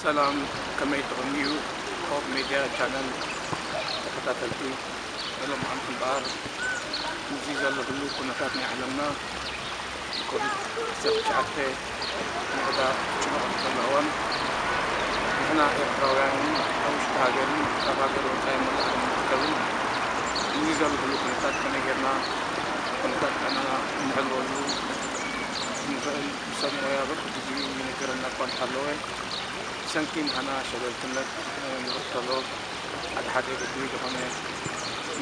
ሰላም፣ ከመይ ትቕንዩ? ሆፕ ሜድያ ቻነል ተኸታተልቲ፣ ሎማዓንቲ እምበኣር ምስዚ ዘሎ ህሉው ኩነታት ናይ ዓለምና፣ ኮቪድ ዓሰርተ ትሽዓተ ምዕዳ ጭኑቕ ኣብ ዘሎ እዋን፣ ንሕና ኤርትራውያን እውን ኣብ ውሽጢ ሃገርን ካብ ሃገር ወጻኢ መላእ ዓለም ንርከብን፣ ምስዚ ዘሎ ህሉው ኩነታት ከመይ ጌርና ኩነታት ጥዕናና እንሕልወሉ ንኽእል ሰብ ሞያ በብግዜኡ ይነገረና እኳ እንተሃለወ፣ ብሰንኪ ምሃና ሸለልትነት ንቕተሎ ሓደ ሓደ ግዱይ ዝኾነ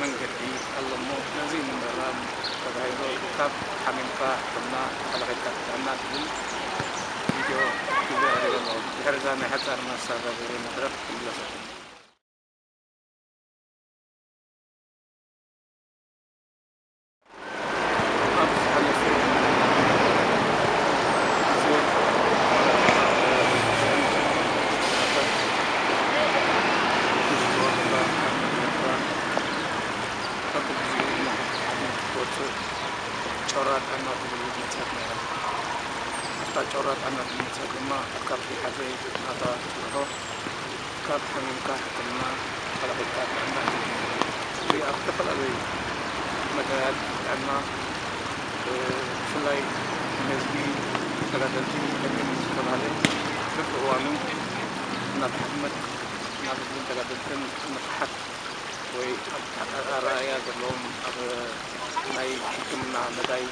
መንገዲ ኣሎ እሞ፣ ነዚ ንምእራም ተባሂሉ ካብ ሓሚምካ ሕክምና፣ ተኸላኺልካ ጥዕና ትብል ቪድዮ ሒዘ ቀሪበ ኣለኹ። ድሕሪ እዛ ናይ ሓጻር መሳጋገሪ መድረኽ ክምለሰኩም። ኣብ ዝሓለፈ ግዜ፣ በብግዜኡ እናተሓሓነ ክትወጽእ ጨራር እናተበለት መጸት ነይራ። ኣብታ ጨራር እናተበለት ድማ ካብ ዝሓዘ ናታ ትጽንሖ ካብ ሓሚምካ ሕክምና፣ ተኸላኺልካ ጥዕና እዩ። እዚ ኣብ ዝተፈላለዩ መዳያት ጥዕና፣ እ፣ ብፍላይ ንህዝቢ ተጋደልቲ ይጠቅም ዝተባህለ በብእዋኑ እናተሓመት ናብ ህዝብን ተጋደልትን ንቕሓት ወይ ኣብ ኣረኣእያ ዘለዎም ኣብ ናይ ሕክምና መዳይ፣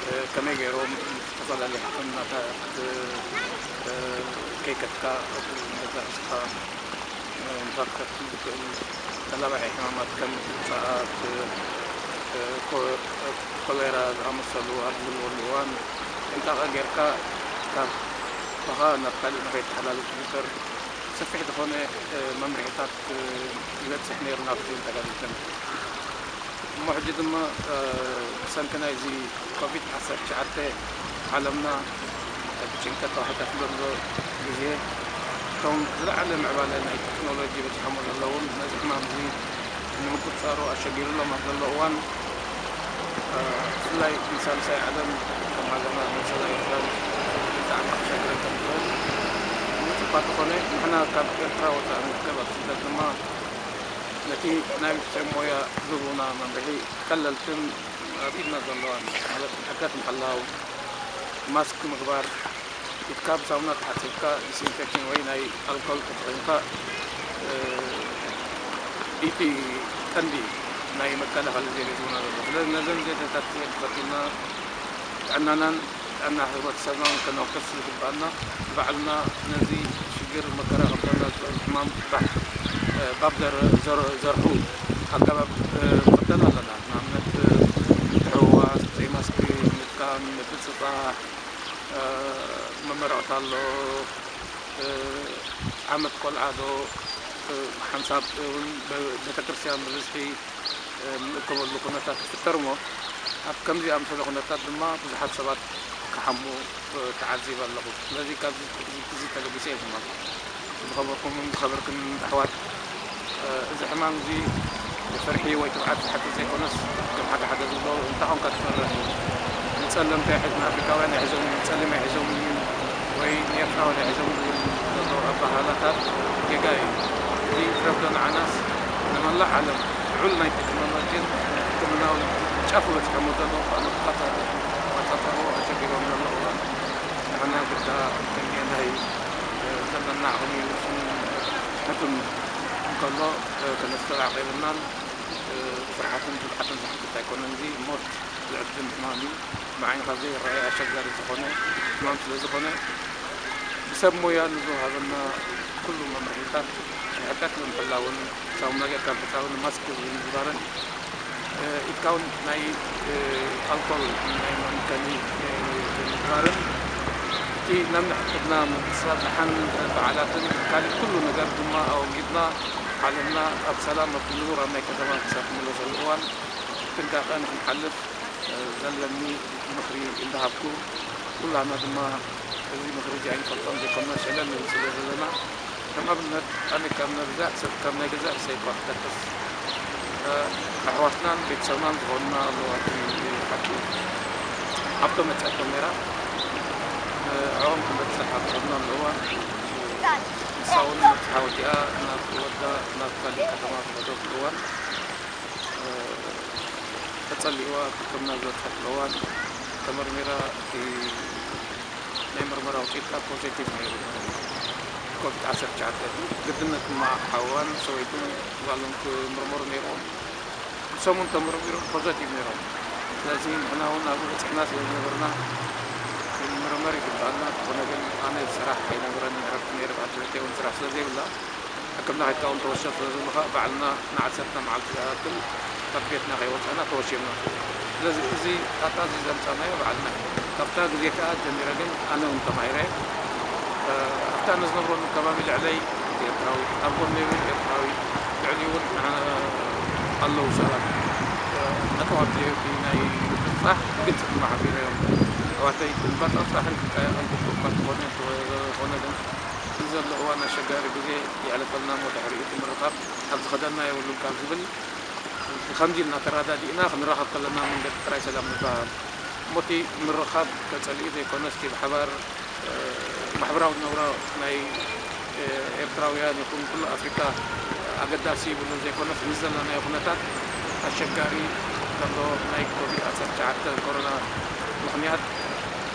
እ፣ ከመይ ገይሮም ዝተፈላለዩ ሕክምናታት፣ እ፣ እ፣ ከይከድካ ኣብ ገዛእ ርእስኻ፣ እ፣ ምኽንያት ዝኽእል ተላባዒ ሕማማት ከም ውጽኣት፣ እ፣ ኮ-፣ ኮሌራ ዝኣመሰሉ ኣብ ዝህልወሉ እዋን ጥንቃቐ ጌርካ ካብ ባኻ ናብ ካልእ ንኸይተሓላልፍ ዝግበር ሰፊሕ ዝኾነ፣ እ፣ መምርሒታት፣ እ፣ ይበጽሕ ነይሩ ናብ ህዝብን ተጋደልትን። እሞ ሕጂ ድማ፣ እ፣ ብሰንኪ ናይዚ ኮቪድ ዓሰርተ ትሽዓተ ዓለምና ብጭንቀት ተዋሒጣትሉ ዘሎ ግዜ፣ እቶም ዝለዓለ ምዕባለ ናይ ቴክኖሎጂ በጺሖሞ ዘለውን ነዚ ሕማም እዚ ንምቁጽጻሩ ኣሸጊሩሎም ኣብ ዘሎ እዋን፣ እ፣ ብፍላይ ንሳልሳይ ዓለም ከም ሃገርና መሰል ኣይረኽበን፣ ብጣዕሚ ክሸግረን ከም ዝኽእል ምሉእ እኳ እንተኾነ፣ ንሕና ካብ ኤርትራ ወጻኢ ንርከብ ኣብ ስደት ድማ ነቲ ናይ ሰብ ሞያ ዝህቡና መምርሒ ቀለልትን ኣብ ኢድና ዘለዋን፣ ማለት ርሕቀት ምሕላው፣ ማስክ ምግባር፣ ኢድካ ብሳሙና ተሓጺብካ ዲስኢንፌክሽን ወይ ናይ ኣልኮል ተጠቒምካ፣ እ፣ እቲ ቀንዲ ናይ መከላኸሊ ዘዴ ዝህቡና ዘሎ። ስለዚ ነዘን ዘዴታት እዚአን ተኸቲልና ጥዕናናን ጥዕና ሕብረተሰብናን ከነውሕስ ዝግባኣና፣ ባዕልና ነዚ ሽግር መከራ ከብደና ዝኽእል ሕማም ባህ፣ እ፣ ባብ ዘር-፣ ዘር-፣ ዘርሑ ኣገባብ፣ እ፣ ንኽተል ኣለና። ንኣብነት፣ እ፣ ምትሕውዋስ፣ ዘይማስክ ምጥቃም፣ ምብጽጻሕ፣ እ፣ መመረቕታ ኣሎ፣ እ፣ ዓመት ቆልዓ ዶ፣ እ፣ ሓንሳብ እውን ብ-፣ ቤተክርስትያን ብብዝሒ፣ እ፣ ንእከበሉ ኩነታት ይፍጠር እሞ፣ ኣብ ከምዚ ኣምሰለ ኩነታት ድማ ብዙሓት ሰባት ክሓሙ፣ እ፣ ተዓዚበ ኣለኹ። ስለዚ ካብዚ፣ እዚ፣ እዚ ተበጊሰ እየ ድማ ዝኸበርኩምን ዝኸበርክን ኣሕዋት፣ እ፣ እዚ ሕማም እዚ ፍርሒ ወይ ትብዓት ዝሓትት ዘይኮነስ፣ ከም ሓደ ሓደ ዝብሎ፣ እንታይ ኾንካ ትፈርሕ? ንጸለምቲ ኣይሕ-፣ ንኣፍሪካውያን ኣይሕዞምን፣ ንጸሊም ኣይሕዞምን እዩ፣ ወይ ንኤርትራውያን ኣይሕዞምን ዝብል ዘሎ ኣበሃህላታት ጌጋ እዩ። እዚ ዝረፍዶ ንዓናስ ንመላእ ዓለም ልዑል ናይ ቴክኖሎጂን ሕክምናዊ ጫፍ በጺሖሞ ዘለዉ ክቐጻጸ-፣ ክቐጻጸርዎ ኣሸጊሮም ዘለዉ እዋን፣ ንሕና ግዳ ክንደየናይ ዘለና ዓቕሚ ውሱን ሕቱን እንከሎ፣ ከነስተውዕል የብልናን። ብፍርሓትን ትብዓትን ዝሓትት ኣይኮነን። እዚ ሞት ዝዕድም ሕማም እዩ። ብዓይንኻ ዘይረኣይ ኣሸጋሪ ዝኾነ ሕማም ስለ ዝኾነ፣ ብሰብ ሞያ ንዝወሃበና ኩሉ መምርሒታት ርሕቀት ንምሕላውን፣ ሳሙና ጌርካ ምሕጻብን ማስክ ምግባርን፣ እ፣ ኢድካ እውን ናይ፣ እ፣ ኣልኮል ናይ መምከኒ፣ እ፣ ምግባርን፣ እቲ ነንሕድሕድና ምብጽጻሕ ደሓን በዓላትን ካልእ ኩሉ ነገር ድማ ኣወጊድና፣ ዓለምና ኣብ ሰላም ኣብ ዝንቡር ኣብ ናይ ከተማ ክትምለሰሉ እዋን ብጥንቃቐ ንኽንሓልፍ፣ እ፣ ዘለኒ ምኽሪ እንዳሃብኩ፣ ኩላና ድማ እዚ ምኽሪ እዚ ኣይንፈልጦን ዘይኮንና ሸለል ንብል ስለ ዘለና፣ ከም ኣብነት ኣነ ካብ መግዛእ ሰብ ካብ ናይ ገዛእ ርእሰይ እኳ ክጠቅስ፣ እ፣ ኣሕዋትናን ቤተሰብናን ዝኾኑና ኣለዉ። ኣብቲ ሓቂ ሓብቶም መጺኣቶም ነይራ፣ እ፣ ኣብኦም ክበጽሕ ኣብ ዝኾንና ኣለዋ። ሳውን መጽሓወቲኣ ናብ ወዳ ናብ ካሊእ ከተማ ዝኸደት እዋን፣ እ፣ ተጸሊእዋ ሕክምና ዝበጽሐትሉ እዋን ተመርሚራ፣ እቲ ናይ ምርመራ ውጽኢት ከዓ ፖዘቲቭ ነይሩ። ኮቪድ ዓሰርተ ትሽዓተ ግድነት ድማ ሓዋን ሰበይቱን ጓሉን ክምርመሩ ነይርዎም። ሰሙን ተመርሚሮም ፖዘቲቭ ነይሮም። ስለዚ ንሕና እውን ኣብኡ በፂሕና ስለ ዝነበርና ክንምርመር ይግባኣና። ዝኾነ ግን ኣነ ስራሕ ኣይነበረን፣ ዕረፍቲ ነይረ፣ ባልተቤተይ እውን ስራሕ ስለ ዘይብላ ሕክምና ከይትከውን ተወስዮ ስለ ዝብሉ ከዓ ባዕልና ንዓሰርተ መዓልቲ ዝኣክል ካብ ቤትና ከይወፃና ተወሲዮምና። ስለዚ እዚ ጣጣ እዚ ዘምፃናዮ ባዕልና እዩ። ካብታ ግዜ ከዓ ጀሚረ ግን ኣነ እውን ተማሂረ። ኣብቲ ኣነ ዝነብረሉ ከባቢ ልዕለይ ኤርትራዊ፣ ኣብ ጎነይ እውን ኤርትራዊ፣ ልዕሊ እውን ኣለዉ ሰባት። ኣተዋት ናይ ምብጻሕ ግልፂ ድማ ሓቢረዮም። ኣሕዋተይ ክንባፃፃሕን ክንጣየቕን ግቡእ እኳ እንተኾነ፣ እንተኾነ ግን እዚ ዘሎ እዋን ኣሸጋሪ ግዜ የሕልፈልና እሞ ድሕሪኡ እቲ ምርኻብ ኣብ ዝኸደና የብሉን ካብ ዝብል፣ ከምዚ ኢልና ተረዳዲእና ክንራኸብ ከለና መንገዲ ጥራይ ሰላም ንበሃል። እሞ እቲ ምርኻብ ተጸሊኡ ዘይኮነስ፣ እቲ ብሓባር፣ እ፣ ማሕበራዊ ናብራ ናይ፣ እ፣ ኤርትራውያን ይኹን ኩሉ ኣፍሪቃ ኣገዳሲ ይብሉ ዘይኮነስ፣ ምስ ዘለናዮ ኩነታት ኣሸጋሪ ዘሎ ናይ ኮቪድ ዓሰርተ ትሽዓተ ኮሮና ምኽንያት፣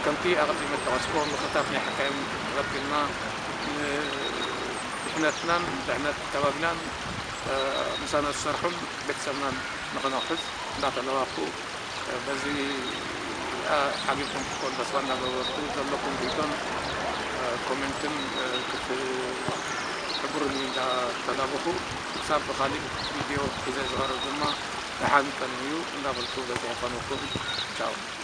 ከምቲ ኣቐዲመ ዝጠቐስኩዎ፣ ምኽታት ናይ ሓካይም ተኸቲልና፣ ንድሕነትናን ድሕነት ከባቢናን፣ እ፣ ምሳና ዝሰርሑን ቤተሰብናን ንኸነውሕዝ እንዳተለዋኩ፣ በዚ ዓጊብኩም ክትኮኑ ተስፋ እንዳገበርኩ፣ ዘለኩም ርእይቶን ኮሜንትን ክትሕብሩኒ እንዳተላበኹ፣ ክሳብ ብኻሊእ ቪድዮ ሒዘ ዝቐርብ ድማ ደሓን ቀንዩ እንዳበልኩ በዚሐ ይኾነኩም። ቻው።